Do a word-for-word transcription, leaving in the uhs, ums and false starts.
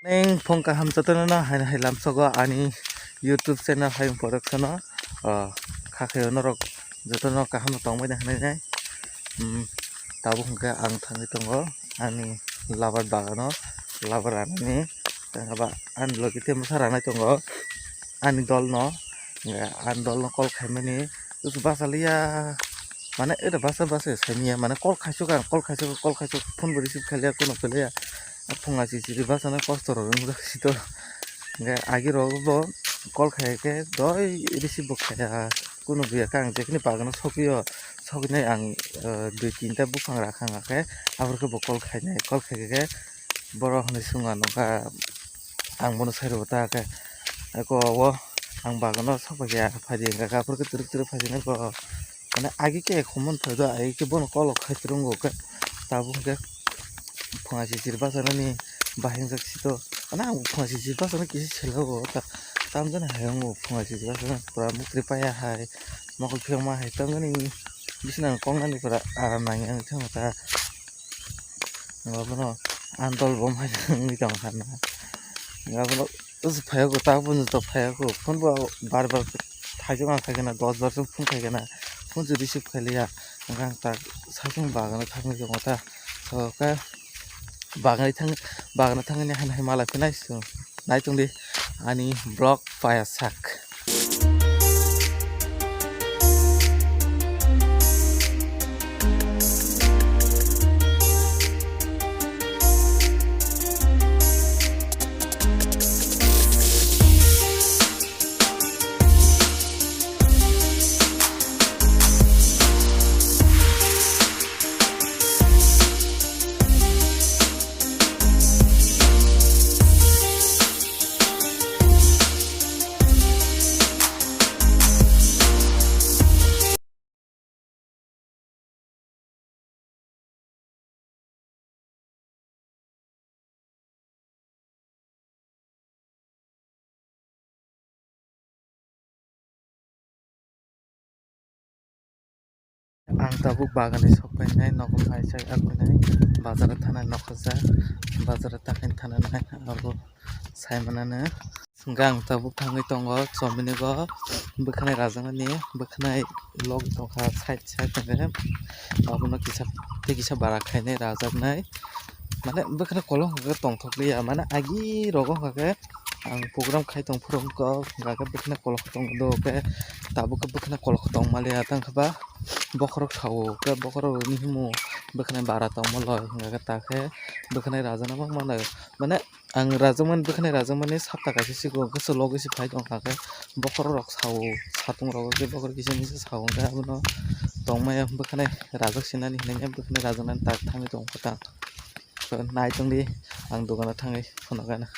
Neng phung kaham jotono no hai hai lamsogo ani YouTube channel Hayung Production o, o, kha khayo norok jotono kaham tongbai na hinwi nai. Hmm, tabuk hwnkhe ang thangwi tongo ani labar bagano, labar anani tei haba ani logi tei mwsa ranai tongo ani dolno, hwnkhe ani dolno call khaimani bwswk bachaliya. Mane, eta basa basa saimanya, mane, call khaisok ang, call khaisok, call khaisok, phone bo receive khailiya, kuno kwlaiya. A phunga chichiri basana kosto rok wngjak sito. Hwnkhe agi rok bo call khai khe doi receive bo khaiya. Kuno buya khe ang jekhini bagano sogwio, sogwinai ang, eh, dui tinta buphang rakha hwnkha khe, aphuru khe bo call khainai, call khai khe borok hwnwi swngma nukha. Ang bono sai rwgo ta khe, eko o ang bagano sok bai khe phai di hwnkha khe, aphuru khe twrwk twrwk phai di nai bo. Mane agi khe ekhomon thai do, agi khe bono call khai twrwngo khe, tabuk hwnkhe phunga chichiri bachanani bahai wngjak sito. Mane ang phunga chichiri bachana kisa selago ta, tamjani hai wngo phunga chichiri bachana pura mukri paya hai, mokol phiyokma hai tamjani bisina kok nani pura aram nangya wngwi thango ta. Abono andol bom hai wngwi tong kha na. Abono phaiyago, ta boni to phaiyago. Phone bo bar bar thaijak ang khai khe na, dos bar se phone khai khe na. Phone se receive khai liya. Hwnkhe ang ta saichung bagano thangwi tongo ta. So khe bagani thang, bagano thangwi hai hai mala phinai sung. Naitung di ani vlog paya sak. Ang tabuk bagani sok painai, nogo hai sai akwinai, bazaro thanai nokha jak, bazaro takhai thananai abo sai manano. Hwnkhe ang tabuk thangwi tongo chomini go, bwkhanai rajaknani, bwkhanai log tongkha side side hwnkhe, abono kisa tei kisa bara khainai rajaknai. Mane bwkhani kolok hwnkhe tongthokliya, mane agi rogo hwnkhe ang program khai tong phuru wngkha, hwnkhe bwkhani kolok tong do khe tabuk khe bwkhani kolok tong maliya, tang khe ba bokhorok sao khe bokhorok ni himu bwkhani bara tongma loi hwnkhe ta khe bwkhani rajakna bangmano mane. Ang rajakmani, bwkhwnai rajakmani sapta kaisa sikon khe se logi se phai tongkha khe bokhorok rok sao, satung rok khe bokhorok kisa misa sao, hwnkhe abono tongmaya bwkhwnai rajak sinani hinwi bwkhwnai rajaknani tak thangwi tongkha ta. Naitongdi ang dogano thangwi phunukgana.